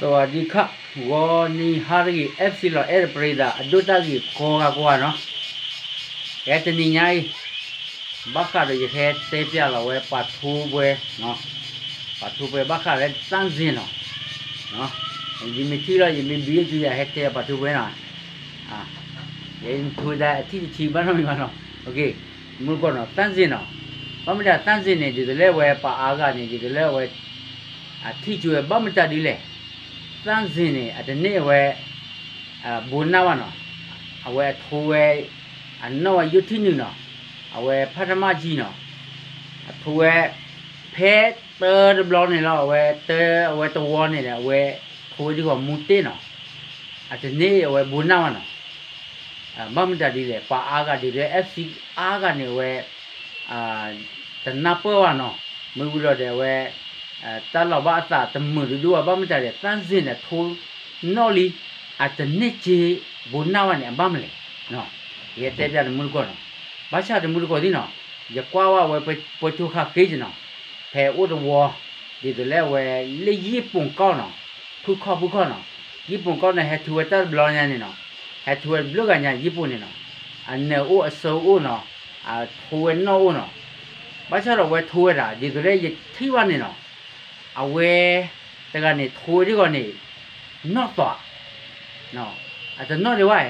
သဝးဒံခါ, ဂီၤနံၤဟါတဂ့ၤ FC လီၤအဲၣ်တပရံသး အဒိၣ်တၢ်ဂ့ၤကိးဂၤကိးဂၤနီၤ, ဟဲတနံၤညါအံၤ, ဘၣ်ဃးဒီးယဟဲတဲပျးလီၤဝဲပာ်ထူပှဲၤ, ပာ်ထူပှဲၤဘၣ်ဃးလၢသန့်ဇင်နီၤ, ယမ့ၢ်ထံၣ်လီၤ ယမ့ၢ်ဘံအကၠူယၤဟဲတဲပာ်ထူပှဲၤနီၤ, ယထူဝဲဒၣ်အထံၣ်တထံၣ်ဘၣ်နီတမံၤဘၣ်နီၤ, မုၢ်ကီၢ်နီၤ သန့်ဇင်နီၤ, ဘၣ်မတၤသန့်ဇင်န့ၣ် ဒ်သိးလၢအဝဲပှၤအါဂၤန့ၣ် ဒ်သိးလၢအဝဲ အထံၣ်ကၠူဝဲဘၣ်မတၤဒ်လဲၣ်, သန့်ဇင်န့ၣ် အတန့ၢ်အဝဲ ဘိးနၢ်ဘၣ်နီၤ, အဝဲအထူဝဲ အနီၣ်ဝဲယိၣ်ထံၣ်နုာ်နီၤ, အဝဲဖးတမၣ်ကံနီၤ, အထူဝဲ ဖဲတၢတဘျီန့ၣ်လီၤ အဝဲတၢအဝဲတဝီန့ၣ်ဒီး အဝဲထူဝဲဒ်ဂီၤမူတ့ၢ်နီၤ, အတန့ၢ်အဝဲဘိးနၢ်ဘၣ်နီၤ, ဘၣ်မတၤဒ်လဲၣ် ပှၤအါဂၤဒ်သိးလၢ FC အါဂၤန့ၣ် အဝဲ တနၢ်ပၢၢ်ဘၣ်နီၤ, မ့ၢ်ဝံၤဒီးဒီးအဝဲ တၢ်လီၤဘၣ်အသးတမုာ်တဒိၣ်ဘၣ် ဘၣ်မတၤဒီး သန့်ဇင်န့ၣ် အထူနီၣ်လံ အတန့ၢ်စ့ဘိးနၢ်ဘၣ်န့ၣ် အဘၣ်မလဲၣ်, ယဟဲတဲပျးတမုၢ်တကိးနီၤ, ဘၣ်ဆၣ်တမုၢ်တကိးသ့ၣ်နီၤ, ယကွၢ်ဝဲပှဲၤထူခါဃ့က့နီၤ, ဖဲအိၣ်တဝီ ဒ်သိးလၢအဝဲ လၢယံာ်ပိာ်ကီၢ်နီၤ, ဖုခီၣ်ဖုခီၣ်နီၤ, ယံာ်ပိာ်ကီၢ်န့ၣ် ဟဲထူဝဲတၢ်တဘျီညါန့ၣ်နီၤ, ဟဲထူဝဲတဘျုးဂၤညါ ယံာ်ပိာ်န့ၣ်နီၤ, အနၢၤအိၣ်အဆၢအိၣ်နီၤ, အထူဝဲနီၣ်အိၣ်နီၤ, ဘၣ်ဆၣ်ဒီးအဝဲထူဝဲဒၣ် ဒ်သိးလၢယထံၣ်ဘၣ်န့ၣ်နီၤ, အဝဲ တဂၤန့ၣ် ထူဝဲဒ်ဂီၤန့ၣ် နီၣ်သွး အတနီၣ်ဒံးဝဲ,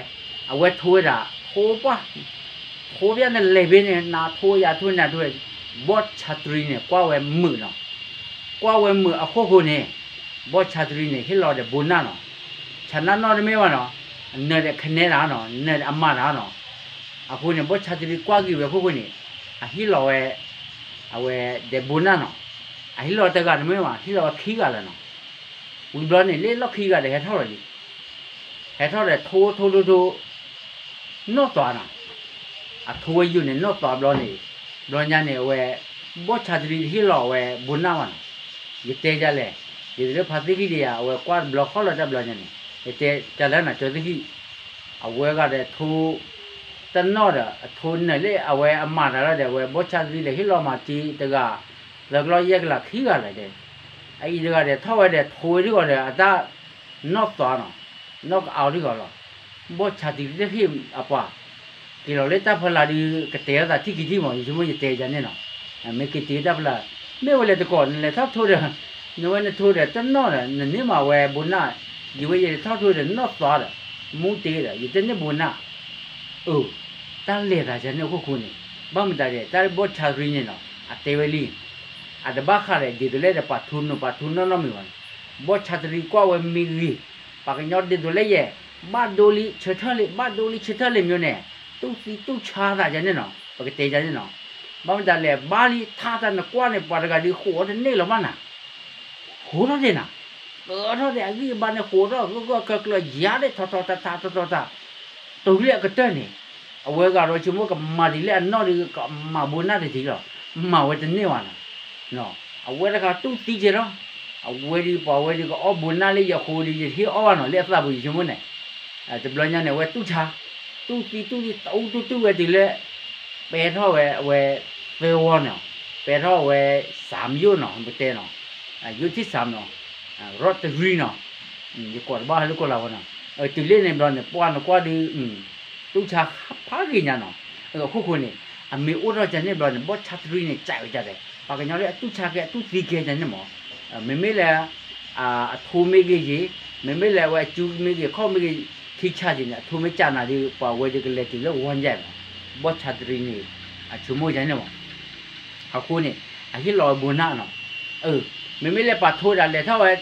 အဝဲထူဝဲဒၣ် ထူပှၢ်, ထူပျၢ်နလဲၤဘ့ၣ်န့ၣ် နထူယၤထူနၤထူဝဲ, ဘီၣ်ဆါတရံန့ၣ် ကွၢ်ဝဲမုာ်နီၤ, ကွၢ်ဝဲမုာ်အခိၣ်ဃိန့ၣ်, ဘီၣ်ဆါတရံန့ၣ် ဟ့ၣ်လီၤဒီးဘိးနၢ်နီၤ, ဆါနၢ်နီၣ်တမ့ၢ်ဘၣ်နီၤ, နၢၤဒီးခနဲတၢ်နီၤ, နၢၤဒီးအမၤတၢ်နီၤ, အဃိန့ၣ် ဘီၣ်ဆါတရံကွၢ်က့ၤဝဲအခိၣ်ဃိန့ၣ်, အဟ့ၣ်လီၤဝဲ အဝဲဒဲးဘိးနၢ်နီၤ, အဟ့ၣ်လီၤတဂၤတမ့ၢ်ဘၣ် ဟ့ၣ်လီၤဝဲခံဂၤလၢာ်နီၤ, ဝံၤဘျီန့ၣ် လၢလီၢ်ခံဂၤဒီးဟဲထီၣ်လီၤလံ, ဟဲထီၣ်ဒီးထူထူထူထူ နီၣ်သွးနီၤ, အထူဝဲယိာ်န့ၣ် နီၣ်သွးဘျီန့ၣ်, ဘျီညါန့ၣ် အဝဲ ဘီၣ်ဆါတရံတဟ့ၣ်လီၤအဝဲဘိးနၢ်ဘၣ်နီၤ, ယတဲဒ်လဲၣ်, ဒ်သိးလၢဖါသ့ၣ်ခံဒီးယၤ အဝဲကွၢ်တဘျီဃီလီၤတၢ်ဘျီညါန့ၣ်, ယတဲဒ်လဲၣ်နီၤ ကၠီသ့ၣ်ခံ အဝဲဂၤဒီးထူ တနီၣ်ဒီး အထူနၢၤလၢအဝဲအမၤတၢ်လီၤဒီး အဝဲဘီၣ်ဆါတရံဒီးဟ့ၣ်လီၤမၤစ့တဂၤ, သၢကလီၢ်ယဲၢ်ကလးခံဂၤလီၤဒီး, အအံၤတဂၤဒီးထီၣ်ဝဲဒီးထူဝဲဒ်ဂီၤဒီး အတၢ်နီၣ်သွးနီၤ, နီၣ်ကအါဒ်ဂီၤလီၤ, ဘီၣ်ဆါတရံတဟ့ၣ်အပှၤ က့ၤလီၤလၢတၢ်ဖီလာ်ဒုး ကတဲလိာ်သးထံၣ်က့ၤထံၣ်မး ယဆိကမိၣ်ယတဲယၤန့ၣ်နီၤ, မ့ၢ်က့ၤတ့ၢ်တၢ်ဖီလာ်, မ့ၢ်ဝဲလဲၤတကိး နလဲၤထီၣ်ထူဒီး, နဝဲနထူဒီး တနီၣ်ဒီး နန့ၢ်မးဝဲဘိးနၢ်, ယဝဲယလဲၤထီၣ်ထူဒီး နီၣ်သွးဒီး, မူတ့ဒီး ယတန့ၢ်ဘိးနၢ်, အၢ, တၢ်လဲၤသးယၤန့ၣ်အခိၣ်ဃိန့ၣ်, ဘၣ်မတၤဒီး တၢ်ဘီၣ်ဆါတရံန့ၣ်နီၤ အတဲဝဲလံ အတဘၣ်ဃးဒီး ဒ်သိးလၢဒီးပာ်ထူနီၤ ပာ်ထူနီၣ်နီတမံၤဘၣ်န့ၣ်, ဘီၣ်ဆါတရံကွၢ်ဝဲမ့ၢ်ဂ့ၤ, ပှၤကညီဒ်သိးလၢယဲ, ဘၣ်ဒိလံဆၢထၢၣ်လံ ဘၣ်ဒိလံဆၢထၢၣ်လံမ့ၢ်န့ၣ်, တူၢ်သံတူၢ်ဆါသးယၤန့ၣ်နီၤ ပကတဲယၤန့ၣ်နီၤ, ဘၣ်မတၤလဲၣ် ဘၣ်လံထါတၢ်နကွၢ်န့ၣ် ပှၤတဂၤဒုးဃိးအီၤတန့ၢ်လီၤဘၣ်နၤ ဃိးထီၣ်ဒံးနၤ, ဃိးထီၣ်ဒံးအဂံၢ်အဘါန့ၣ် ဃိးထီၣ်ဂၢၢ်ဂၢၢ်ကျၢၤကျၢၤ ယၤဒၣ်ထီထီတၢ်တၢ်ထီထီတၢ်, တုၤလၢအကတၢၢ်န့ၣ်, အဝဲဂၤဒီးဆိကမိၣ်ကမၤဒ်လဲၣ်အနီၢ်ဒီး ကမၤဘိးနၢ်တထံၣ်လီၤ, မၤဝဲတန့ၢ်ဘၣ်နၤ, အဝဲတခါတူၢ်သံကဲလီၤ, အဝဲဒုးပှၤဝဲဒုး ကအီၣ်ဘိးနၢ်လၢယဃိဒီး ယတဟ့ၣ်အီၣ်ဘၣ်နီၤ လၢအသးပူၤ ယဆိကမိၣ်န့ၣ်, တဘျီညါန့ၣ် အဝဲတူၢ်ဆါ, တူၢ်သံတူၢ်သံ တူၢ်တူၢ်တူၢ်ဝဲတုၤလၢ ပဲထီၣ်ဝဲအဝဲ သၢဝီန့ၣ်, ပဲထီၣ်ဝဲ စၢ်ယိၣ်နီၤ ပတဲနီၤ, ယိၣ်ထံၣ်စၢ်နီၤ, ရီးတရံနီၤ, ယကိးတဘၣ်ဟဲလၢကိးလၢဝဲနီၤ, တုၤလၢန့ၣ်ဘျီန့ၣ် ပှၢ်နကွၢ်ဒုး တူၢ်ဆါဖးဂ့ၤညါနီၤ, အခိၣ်ဃိန့ၣ်, အမ့ၢ်အိၣ်ထီၣ်ကန့ၣ်ဘျီန့ၣ် ဘီၣ်ဆါတရံန့ၣ် ကးဝဲကဒီး, ပှၤကညီလၢအတူၢ်ဆါကဲ အတူၢ်သံကဲကန့ၣ်မး, မ့မ့ၢ်လၢ အထူမ့ၢ်ဂ့ၤက့ၤ, မ့မ့ၢ်လၢအဝဲအကၠူမ့ၢ်ဂ့ၤ ခီၣ်မ့ၢ်ဂ့ၤ ထံဆါက့ၤန့ၣ် အထူမ့ၢ်ကးနၤဒီး ပှၤဝဲဒုးကလဲၤတုၤလၢဝီညါမး, ဘီၣ်ဆါတရံန့ၣ် အဆိကမိၣ်ယၤန့ၣ်မး, အဃိန့ၣ် အဟ့ၣ်လီၤဝဲဘိးနၢ်နီၤ, မ့မ့ၢ်လၢပှၤထူဝဲဒၣ်လဲၤထီၣ်ဝဲ,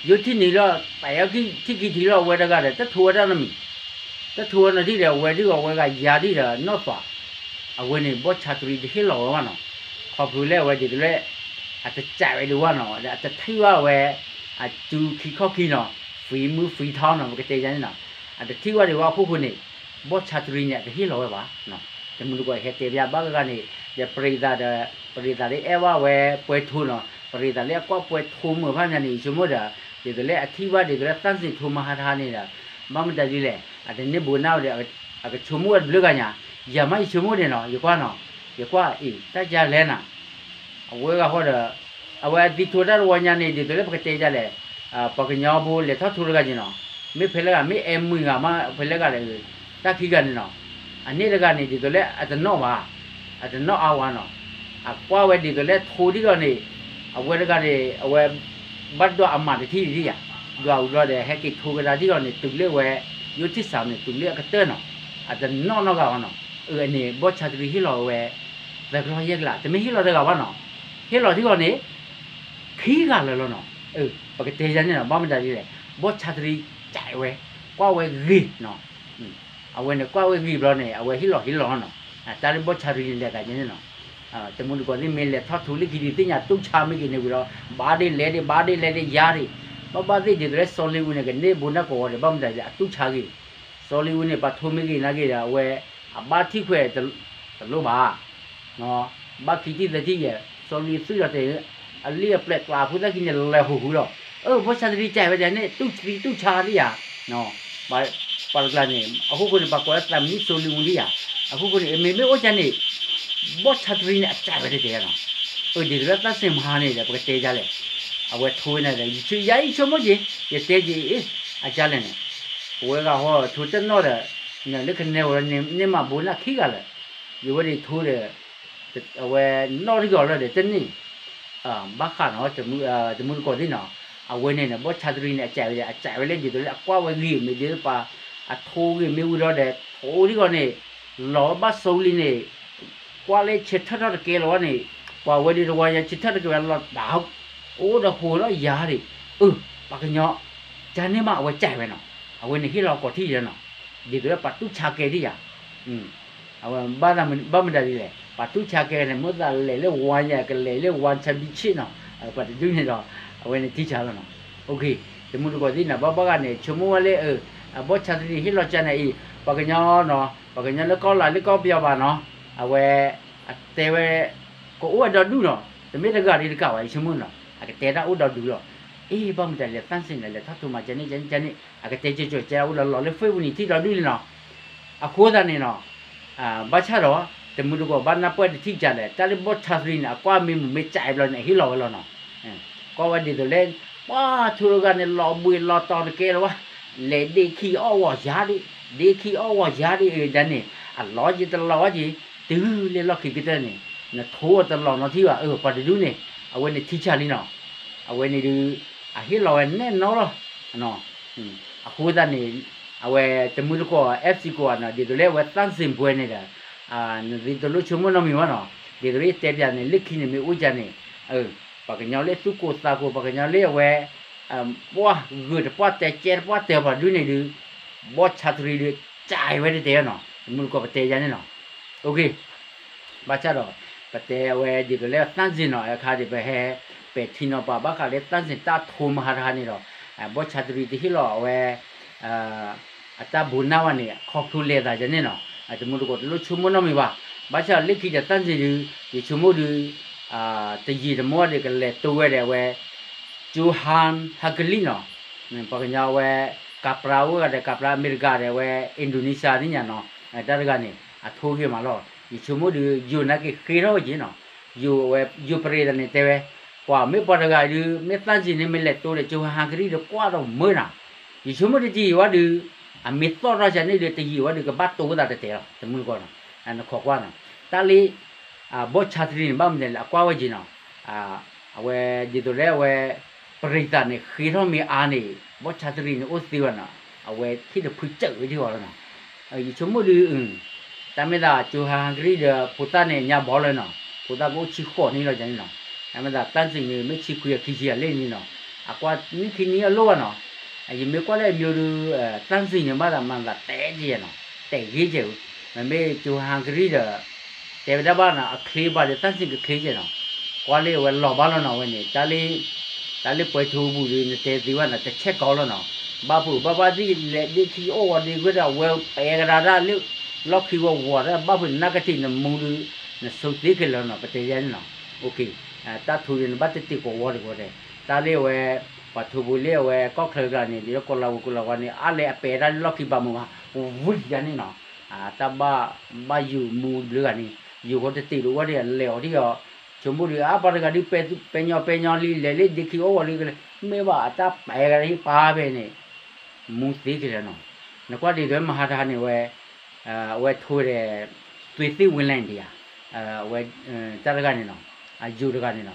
ယိထံၣ်နံၤလီၤ ပယီၤထံၣ်ခံထံၣ်လီၤ အဝဲတဂၤဒီး တထူဝဲဒၣ်နီတမံၤ, တထူဝဲနီတထံၣ်ဒီး အဝဲဒုးအဝဲဂၤယၤဒ်ဒီးနီၢ်သွး, အဝဲန့ၣ် ဘီၣ်ဆါတရံတဟ့ၣ်လီၤဝဲဘၣ်နီၤ, ခီဖျိလၢအဝဲဒ်သိးလၢ အတစးဝဲဒံးဘၣ်နီၤ ဒီးအတထံၣ်ဘၣ်ဝဲ အစူခံခီၣ်ခံနီၤ, ဖံမုၢ်ဖံထီနီၤ ပကတဲယၤန့ၣ်နီၤ, အတထံၣ်ဘၣ်ဒံးဘၣ်အခိၣ်ဃိန့ၣ်, ဘီၣ်ဆါတရံန့ၣ် အတဟ့ၣ်လီၤဝဲဘၣ်, တမုၢ်တကိးဟဲတဲဘၣ်ဘၣ်ဂၤဂၤန့ၣ် ဒီးပရံးသးဒီး ပရံးသးလၢအဲၣ်ဘၣ်ဝဲပှဲၤထူနီၤ ပရံးသးလၢအကွၢ်ပှဲၤထူမုာ်ဖးမးန့ၣ် ယဆိကမိၣ်ဒီး ဒ်သိးလၢအထံၣ်ဘၣ်ဒ်သိးလၢသန့်ဇင်ထူမဟါတဟါန့ၣ်ဒီး ဘၣ်မတၤဒ်လဲၣ် အတန့ၢ်ဘိးနၢ်ဝဲဒီး အကဆိကမိၣ်ဝဲတဘျုးဂၤညါ, ယၤမးယဆိကမိၣ်န့ၣ်နီၤ ယကွၢ်နီၤ, ယကွၢ်အံၤ တၢ်ယါလဲၣ်နၤ, အဝဲဂၤဃီဒီး အဝဲအသံထိတၢ်တဝီညါန့ၣ် ဒ်သိးလၢပကတဲယၤလဲၣ် ပှၤကညီဖိလဲၤထီၣ်ထိတဂၤက့ၤနီၤ, မ့ၢ်ဖဲလဲၣ်ဂၤ မ့ၢ်အဲၣ်မုၢ်ဂၤမး ဖဲလဲၣ်ဂၤဒီး တၢ်ခံဂၤန့ၣ်နီၤ, အန့ၣ်တဂၤန့ၣ် ဒ်သိးလၢအတနီၣ်ဘၣ်, အတနီၣ်အါဝဲနီၤ, အကွၢ်ဝဲဒ်သိးလၢထိထံၣ်ဒီးန့ၣ်, အဝဲတဂၤန့ၣ် အဝဲ ဘၣ်ဒွးအမးတထံၣ်ဒံးယၤ, ဒွးဝံၤဘျီဒီး ဟဲက့ၤထိကဒါထံၣ်ဒီးန့ၣ် တုၤလၢဝဲ ယိၣ်ထံၣ်စးန့ၣ် တုၤလၢအကတၢၢ်နီၤ, အတနီၣ်နီတဂၤဘၣ်နီၤ, အန့ၣ် ဘီၣ်ဆါတရံဟ့ၣ်လီၤဝဲ သၢကျီၢ်ယဲၢ်ကျါ တမ့ၢ်ဟ့ၣ်လီၤတဂၤဘၣ်နီၤ, ဟ့ၣ်လီၤထံၣ်ဒီးန့ၣ် ခံဂၤလၢာ်လီၤနီၤ, ပကတဲယၤန့ၣ်နီၤ ဘၣ်မတၤဒ်လဲၣ်, ဘီၣ်ဆါတရံကးဝဲ, ကွၢ်ဝဲဂ့ၤနီၤ, အဝဲန့ၣ်ကွၢ်ဝဲဂ့ၤဘျီန့ၣ် အဝဲဟ့ၣ်လီၤဟ့ၣ်လီၤနီၤ, တၢ်လၢဘီၣ်ဆါတရံန့ၣ်လဲၤသးယဲန့ၣ်နီၤ, တမူတကိးသ့ၣ်မ့ၢ်လဲၤထီၣ်ထိလၢခံဒုးသ့ၣ်ညါတူၢ်ဆါမ့ၢ်ဂ့ၤန့ၣ်ဝံၤဒီး ဘၣ်ဒ့လဲၤဒ့ ဘၣ်ဒ့လဲၤဒ့ယါဒ့, ဘၣ်ဘၣ်သ့ၣ်ဒ်သိးလၢစီၤလ့ဝံန့ၣ် ကန့ၢ်ဘိးနၢ်ကဝီၤဒီး ဘၣ်မတၤဒ်လဲၣ် အတူၢ်ဆါဂ့ၤ, စီၤလ့ဝံန့ၣ် ပှၤထိမ့ၢ်ဂ့ၤနာ်က့ၤဒီး အဝဲ အဘၣ်ထံၣ်ခွဲး တလိၣ်ဘၣ် ဘၣ်ခံထံၣ်သၢထံၣ်ယဲၢ် စီၤလ့ဝံသုးလီၤတဲာ် အလံၣ်အပျဲၢ်ကျးဖိသၣ်ခံန့ၣ် လဲၤဟူးဟူးလီၤ, အၢ ဘီၣ်ဆါတရံကးဝဲဒၣ်န့ၣ် တူၢ်တရံတူၢ်ဆါဒံးယၤ, ပှၤတကျါန့ၣ် အဃိဃိန့ၣ် ပှၤကိးလၢသးမံစီၤလ့ဝံဒံးယၤ, အဃိဃိန့ၣ် မ့မ့ၢ်အိၣ်ကန့ၣ် ဘီၣ်ဆါတရံန့ၣ် အကးဝဲတတဲယၤနီၤ, အၢ ဒ်သိးလၢသန့်စင်မဟါန့ၣ်ဒီး ပကတဲယၤလဲၣ်, အဝဲထိဝဲန့ၣ်ဒီး ယဆိကမိၣ်က့ၤ ယတဲက့ၤ အကါလဲၣ်န့ၣ်, ပဝဲဂၤဟီထိတနီၣ်ဒီး လၢကနဲဝဲန့ၣ်မးဘိးနၢ်ခံဂၤလၢာ်, ယဝဲဒၣ်ထိဒီး အဝဲနီၣ်ထံကီၤလၢာ်ဒီးတန့ၢ် ဘၣ်ဃးနီၤ တမူတကိးသ့ၣ်နီၤ, အဝဲန့ၣ်န့ၣ် ဘီၣ်ဆါတရံန့ၣ် အကးဝဲဒၣ် အကးဝဲလၢဒ်သိးလၢအကွၢ်ဝဲဂ့ၤမ့ၢ်ဒ်သိးပှၤ အထိဂ့ၤမ့ၢ်ဝံၤဒီး ထိထံကီၤန့ၣ် လီၤဘၣ်စီၤလံန့ၣ် ကွၢ်လၢဆၢထၢၣ်ထီၣ်တကဲလီၤဝဲန့ၣ် ပှၤဝဲဒၣ်တဝီညါဆၢထၢၣ်တကဲဝဲလီၤတၢ် အိၣ်ဒီးဟိးဒီးယၤဒၣ်, အၢ ပှၤကညီ ကန့ၣ်မးအဝဲကးဝဲနီၤ, အဝဲန့ၣ်ဟ့ၣ်လီၤကိးထံၣ်ယဲနီၤ, ဒ်သိးလၢပှၤတူၢ်ဆါကဲဒံးယၤ အဝဲဘၣ်မတၤဒ်လဲၣ် ပှၤတူၢ်ဆါကဲန့ၣ် မ့ၢ်သးလဲၤလၢဝါညါ ကလဲၤလၢဝါဆၣ်ဘံဆ့ၣ်နီၤ, ပှၤတဒူၣ်န့ၣ်ဒီး အဝဲန့ၣ်ထံဆါလီၤနီၤ, တမူတကိးသ့ၣ်နီၤ ဘၣ်ဘၣ်ဂၤန့ၣ် ဆိကမိၣ်ဝဲလၢ အဘီၣ်ဆါတရံန့ၣ် ဟ့ၣ်လီၤကန့ၣ်အံၤ ပှၤကညီနီၤ ပှၤကညီလၢကီၢ်လၤလၢကီၢ်ပယီၤဘၣ်နီၤ, အဝဲ အတဲဝဲ ကအိၣ်ဝဲဒီဒူၣ်နီၤ, တမ့ၢ်တဂၤဒံးတကးဘၣ် ယဆိကမိၣ်နီၤ, အကတဲတၢ်အိၣ်ဒီဒူၣ်လီၤ, အ့ ဘၣ်မတၤလဲၣ် သန့်စင်န့ၣ် လဲၤထီၣ်ထိမး ကန့ၣ် ကန့ၣ် ကန့ၣ် အကတဲကၠိကၠိကဲအိၣ်လီၤလီၤလၢ Facebook န့ၣ် ထံၣ်ဒီဒူၣ်လံနီၤ, အဃိသတးန့ၣ်နီၤ ဘၣ်ဆၣ်ဒီး တမူတကိးဘၣ်နၢ်ပၢၢ်တထံၣ်ကလဲၣ် တၢ်လၢဘီၣ်ဆါတရံန့ၣ် အကွၢ်မ့ၢ်မုာ်မ့ၢ်ကးဘျီန့ၣ် အဟ့ၣ်လီၤဝဲလီၤနီၤ, ကွၢ်ဝဲဒ်သိးလၢ ပှၤထိတဂၤန့ၣ် လီၤဘှံးလီၤတီၤတကဲလီၤဝဲ, လဲၤဒ့ခံအီၣ်ဂီၤယၤဒ့, ဒ့ခံအီၣ်ဂီၤယၤဒ့ အဒၣ်န့ၣ် အလီၤက့ၤတလီၤဝဲက့ၤ, တုၤလၢလီၢ်ခံကတၢၢ်န့ၣ် နထိအီၤတလီၤနီတထံၣ်ဘၣ် အၢ ပှၤတဒူၣ်န့ၣ် အဝဲန့ၣ်ထံဆါလံနီၤ, အဝဲန့ၣ်ဒုး အဟ့ၣ်လီၤဝဲနဲၣ်နီၤလီၤ အဃိသတးန့ၣ် အဝဲတမူတကိး FC ကိးဂၤနီၤ ဒ်သိးလၢအဝဲသန့်စင်ဘွဲန့ၣ်ဒီး နသုတလိၣ်ဆိကမိၣ်နီတမံၤဘၣ်နီၤ, ဒ်သိးလၢယတဲပျးန့ၣ် လၢခံန့ၣ်မ့ၢ်အိၣ်ကန့ၣ် ပှၤကညီလၢသူၣ်ကိၢ်သးကိၢ် ပှၤကညီလၢအဝဲ ပှၤဂုာ်တပှၢ်တဲကဲတပှၢ်တဲပှၤဒုးန့ၣ်ဒုး ဘီၣ်ဆါတရံဒုး ကးဝဲတတဲနီၤ တမူတကိးပတဲယၤန့ၣ်နီၤ, ဘၣ်ဆၣ်ဒီး ပတဲအဝဲဒ်သိးလၢသန့်စင်နီၤ အခါဒ်ပဟဲ ပဲာ်ထံနီၤပၤဘၣ်ဃးလၢသန့်စင်တၢ်ထိမဟါတဟါန့ၣ်ဒီး ဘီၣ်ဆါတရံတဟ့ၣ်လီၤအဝဲ အတၢ်ဘိးနၢ်ဘၣ်န့ၣ် ခီဖျိလဲၤသးယၤန့ၣ်နီၤ, တမူတကိးတလိၣ်ဆိကမိၣ်နီတမံၤဘၣ်, ဘၣ်ဆၣ်လၢခံဒီးသန့်စင်ဒုး ယဆိကမိၣ်ဒုး တယံာ်တမီၢ်ဒီးကလဲၤတိဝဲဒီးအဝဲ Johan Hungary နီၤ, ပှၤကညီဝဲ ကးပြးအိၣ်ဂၤဒီး ကးပြးအမဲရကၤဒီးဝဲ Indonesia သ့ၣ်ညါနီၤ, တၢ်တဂၤန့ၣ် အထိဂ့ၤမးလီၤ, ယဆိကမိၣ်ဒုး ယိၤနာ်က့ၤဃ့ထီၣ်ဝဲက့ၤနီၤ, ယိၤဝဲ ယိၤပရ့ၤတၢ်န့ၣ်တဲဝဲ, ကွၢ်မ့ၢ်ပှၤတဂၤဒုး မ့ၢ်သန့်စင်န့ၣ်မ့ၢ်လဲၤတိဒီး Johan Hungary ဒီးကွၢ်ဒီးမၢနၤ, ယဆိကမိၣ်တယံာ်ဝဲဒုး အမ့ၢ်သီၣ်ထီၣ်ကန့ၣ်ဒုး တယံာ်ဝဲဒုး ကဘၣ်တိသးတတဲလီၤ တမူတကိးနီၤ, နခိးကွၢ်နီၤ, တၢ်လၢ ဘီၣ်ဆါတရံန့ၣ် ဘၣ်မနုၤလဲၣ် အကွၢ်ဝဲက့ၤနီၤ, အဝဲဒ်သိးလၢအဝဲ ပရံးသးန့ၣ်ဃ့ထီၣ်မ့ၢ်အါန့ၣ် ဘီၣ်ဆါတရံန့ၣ်အိၣ်သ့ဝဲနီၤ, အဝဲဟံၣ်တဖုစၢးဝဲဒၣ်အီၤလီၤနီၤ, ယဆိကမိၣ်ဒုး တၢ်မ့ၢ်သး Johan Hungary ဒီး ဖိသၣ်န့ၣ် ညါဘီလၢနီၤ, ဖိသၣ်ကအိၣ်ဆံဃိးနံၣ်လီၤယၤန့ၣ်နီၤ, တၢ်မ့ၢ်သး သန့်စင်န့ၣ် မ့ၢ်ဆံခွံအခံဆံအလ့ၣ်န့ၣ်နီၤ, အကွၢ်နံၣ်ခံနံၣ်အလိၣ်ဘၣ်နီၤ, ယမ့ၢ်ကွၢ်လၢအမျိုးဒုး သန့်စင်န့ၣ် ဘၣ်သးမၤသးတဲက့ၤနီၤ, တဲဂ့ၤက့ၤ, မ့မ့ၢ် Johan Hungary ဒီး တဲဝဲဒၣ်ဘၣ်နီၤ အချ့ဘၣ်ဒီး သန့်စင်ကချ့က့ၤနီၤ, ကွၢ်လၢအဝဲလီၤဘၣ်လီၤနီၤ အဝဲန့ၣ် တၢ်လၢ တၢ်လၢပှဲၤထိပူၤဒီး နတဲသ့ဝဲနီၤ တဆဲးကီးလီၤနီၤ, ဘၣ်ဖုးဘၣ်ဘၣ်သ့ၣ်လဲၤဒ့ခံအီၣ်ဝီၤဒ့ခွဲဒီး အဝဲပဲာ်ကဒါတၢ်လၢ လီၢ်ခံဝီၤဝီၤတၢ် ဘၣ်ဖုးနကထံၣ်နမူဒုး နဆိးသ့ခဲလၢာ်နီၤ ပတဲယဲန့ၣ်နီၤ, တၢ်ထိဒုးနဘၣ်တတ့ၢ်ကီးဝီၤတကီးတဲ, တၢ်လၢအဝဲ ပှၤထိပူၤလၢအဝဲကီၢ်ချၢကျါန့ၣ် ဒ်လၢကိးလၤဝါကိးလၤဝါန့ၣ် အါလဲၣ်အပဲာ်တၢ်လၢလီၢ်ခံဘၣ်မုာ်ဘၣ် ဝံၤယၤန့ၣ်နီၤ, တၢ်ဘၣ် ဘၣ်ယိၤမူဘျုးဂၤန့ၣ် ယိၤဃီတတ့ၢ်တအိၣ်ဒံး လဲၤအီၤဒံးအီၤ ဆိကမိၣ်ဒုး အါ ပှၤတဂၤဒုး ပဲာ်ညီပဲာ်ညီလံ လဲၤလၢဒ့ခံအီၣ်ဝီၤလံ မ့ၢ်ဘၣ်အတၢ်ပဲာ်ဂၤဟ့ၣ်ပာ်ဖဲန့ၣ် မူသ့ကလဲာ်နီၤ. နကွၢ်ဒ်သိးမဟါတဟါန့ၣ်ဝဲ အဝဲထိဝဲဒၣ် သွေးသစ်ဝင်လာတယ်ဧါ, အဝဲ တၢ်တဂၤန့ၣ်နီၤ, အယိၤတဂၤန့ၣ်နီၤ,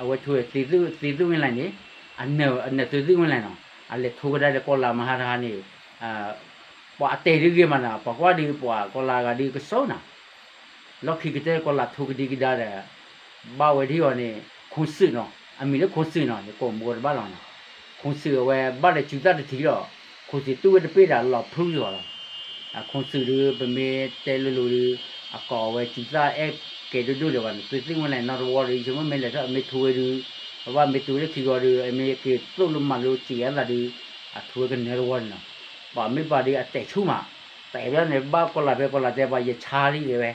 အဝဲထိဝဲ သွေးသစ်ဝင်လာတယ်န့ၣ် အနၢၤ သွေးသစ်ဝင်လာနီၤ, အလဲၤထိကဒါဒီးကီၢ်လၤမဟါတဟါန့ၣ် ပှၤအတဲာ်ဒုးဂ့ၤမးနီၤ, ပှၤကွၢ်ဒုးပှၤကီၢ်လၤဂၤဒုးကစီနၤ လီၢ်ခံကတၢၢ်ကီၢ်လၤထိကဒံကဒါဒီး ဘၣ်ဝဲဒ်အံၤန့ၣ် ခိၣ်စူၣ်နီၤ, အမံၤလၢခိၣ်စူၣ်နီၤ ယကိးမူတဘၣ်လီၤနီၤ, ခိၣ်စူၣ်အဝဲဘၣ်ဒီးစုသၣ်တထံၣ်ဒီး ခိၣ်စူၣ်တူၢ်ဝဲတပ့ၢ်ဒီးလီၤဖုက့ၤအီၤလီၤ. ခိၣ်စူၣ်ဒုး ပမ့ၢ်တဲလိၤလိၤဒုး အကိးဝဲစုသၣ်အဲၣ်ကဲဒိၣ်ဒိၣ်ဒံးဘၣ်န့ၣ် သွေးသစ်ဝင်လာနီတဝီဒီး ယဆိကမိၣ်မ့ၢ်လဲၤထီၣ်မ့ၢ်ထိဝဲဒုး ပဘၣ်မ့ၢ်တုၤလၢခံဂီၤဒုး အမ့ၢ်က့ၤသိၣ်လိမၤလိစံးအသးဒုး အထိဝဲကနၢၤတဝီန့ၣ်နီၤ, ပှၤမ့ၢ်ပှၤဒုးအတဲာ်ဆူၣ်မး တဲာ်ဘျီန့ၣ် ဘၣ်ကီၢ်လၤဖဲကီၢ်လၤတဲပှၤ ယဆါလံတဲဝဲ,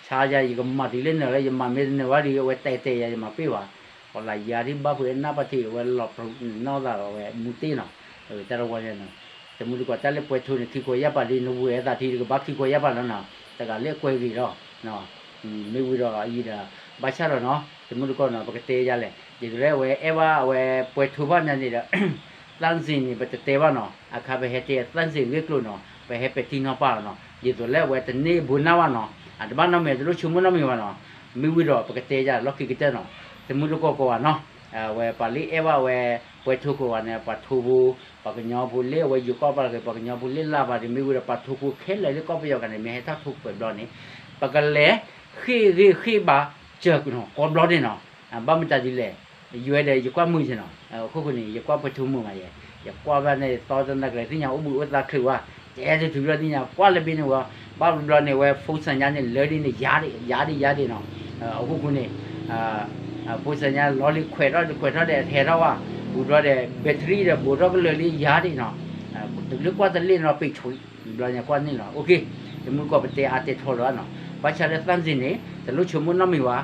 ဆါယၤ ယကမၤတုၤလၢနၢၤလၢ ယမၤမ့ၢ်တနၢၤဘၣ်ဒုး အဝဲတဲာ်တဲာ်ယၤ ယမၤပ့ၢ်ဘၣ်, ကီၢ်လၤယၤဒ်ဘၣ်ဖုးနၢ်ပၢၢ်ထံး အဝဲလီၤပနီၣ်သးဒီးအဝဲမူတ့ၢ်နီၤ, တၢ်တဝီန့ၣ်နီၤ, တမူတကိးတၢ်လၢပှဲၤထိန့ၣ် ခံခိးယၢ်ပာ်လံ နဝံၤအသးထံတကဘၣ်ခံခိးယၢ်ပာ်လီၤနီၤ, တဂၤလၢအကွဲးဂ့ၤဒီး မ့ၢ်ဝံၤဒီးအံၤဒီး ဘၣ်ဆၣ်ဒီးနီၤ တမူတကိးနီၤ ပကတဲယၤလဲၣ် ဒ်သိးလၢအဝဲအဲၣ်ဘၣ်အဝဲပှဲၤထိဘၣ်မးန့ၣ်ဒီး သၣ်စ့ၣ်န့ၣ် ပတတဲဘၣ်နီၤ, အခါပဟဲတဲသၣ်စ့ၣ်ဂ့ၢ်ကျိၤနီၤ ပဟဲပဲာ်ထံနီၤဖးလီၤနီၤ, ဒ်သိးလၢအဝဲတန့ၢ်ဘိးနၢ်ဘၣ်နီၤ, အတဘၣ်နီတမံၤ တလိၣ်ဆိကမိၣ်နီတမံၤဘၣ်နီၤ, မ့ၢ်ဝံၤဒီးပကတဲယၤလီၢ်ခံကတၢၢ်နီၤ, တမူတကိးကိးဂၤနီၤ, အဝဲပှၤလၢအဲၣ်ဘၣ်အဝဲပှဲၤထိကိးဂၤန့ၣ် ပှၤထိဖိ ပှၤကညီဖိလၢအဝဲယိၤကီၢ်ပှၤက့ၤ ပှၤကညီဖိလၢလၢ်ပှၤဒ်မ့ၢ်ဝံၤဒီး ပှၤထိဖိခဲလၢာ်လၢကီၢ်ပယီၤကန့ၣ် မ့ၢ်ဟဲထီၣ်ထိကွဲးဘျီန့ၣ် ပကလဲၤ ဃ့ၢ်ဂ့ၢ်ဃ့ၢ်ဘါ စၢၤကနီၤ ကိးဘျီန့ၣ်နီၤ, ဘၣ်မတၤဒ်လဲၣ်, ယွဲဒီးယကွၢ်မုာ်က့နီၤ, အခိၣ်ဃိန့ၣ် ယကွၢ်ပှဲၤထိမုာ်မးယဲ, ယကွၢ်ဘၣ်န့ၣ် သီတနၤကလဲၤသ့ၣ်ညါအိၣ်ဘှံးအိၣ်သါချုးဝဲ, ကဲတတုၤဘျီသ့ၣ်ညါ ကွၢ်လၢဘ့န့ၣ်ဝဲ, ဘၣ်ဘျီန့ၣ်ဝဲ ဖိစၢ်ညါန့ၣ် လၢဒ်န့ၣ် ယၤဒံး ယၤဒံး ယၤဒံးနီၤ, အခိၣ်ဃိန့ၣ် ဖိစၢ်ညါလီၤလံခွဲးထီၣ်ဒီးခွဲးထီၣ်ဒီးဟဲထီၣ်ဝဲ, ဝံၤဘျီဒီး battery ဒီးဘိးထီၣ်ကလၢာ်လံယၤဒံးနီၤ, တလၢကွၢ်တလ့ၣ်နီၤ ပ့ၢ်ဆိး ဘျီညါကွၢ်န့ၣ်လီၤ, တမူတကိးပတဲအါတဲထီလီၤနီၤ, ဘၣ်ဆၣ်လၢသၣ်စ့ၣ်န့ၣ် တလိၣ်ဆိကမိၣ်နီတမံၤဘၣ်,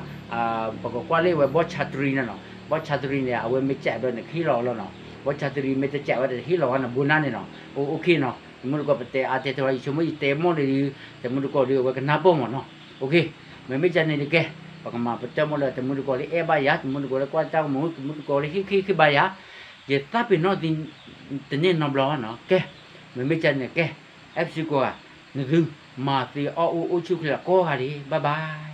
ပကကွၢ်လၢဝဲဘီၣ်ဆါတရံန့ၣ်နီၤ, ဘီၣ်ဆါတရံန့ၣ် အဝဲမ့ၢ်ကးဘျီန့ၣ် ကဟ့ၣ်လီၤအီၤလီၤနီၤ, ဘီၣ်ဆါတရံမ့ၢ်တကးဝဲတဟ့ၣ်လီၤဝဲန့ၣ် ဘိးနၢ်န့ၣ်နီၤ, အိၣ်ခ့နီၤ, တမူတကိးပတဲအါတဲထီလီၤ ယဆိကမိၣ်ယတဲမီၢ်လၢ တမူတကိးဒီးအဝဲကနၢ်ပၢၢ်မးနီၤ, အိၣ်ခ့, မ့မ့ၢ်ကန့ၣ်တကဲ, ပကမၤပတၢ်မီၢ်လၢတမူတကိးလၢအဲၣ်ဘၣ်ယၤ, တမူတကိးလၢကွၢ်တၢ်ကမူ, တမူတကိးလၢဟ့ၣ်ခ့ဟ့ၣ်ခ့ဘါယၤ, ယသးပ့ၤနီၣ်သုတန့ၢ်နီတဘျီဘၣ်နီၤ, ကဲ, မ့မ့ၢ်ကန့ၣ်ကဲ, အဲၣ်ပစံကိးဂၤ, နသုမၤသ့အီၣ်အိၣ်အိၣ်ဆူၣ်ချ့ကိးဂၤဒဲး, bye bye.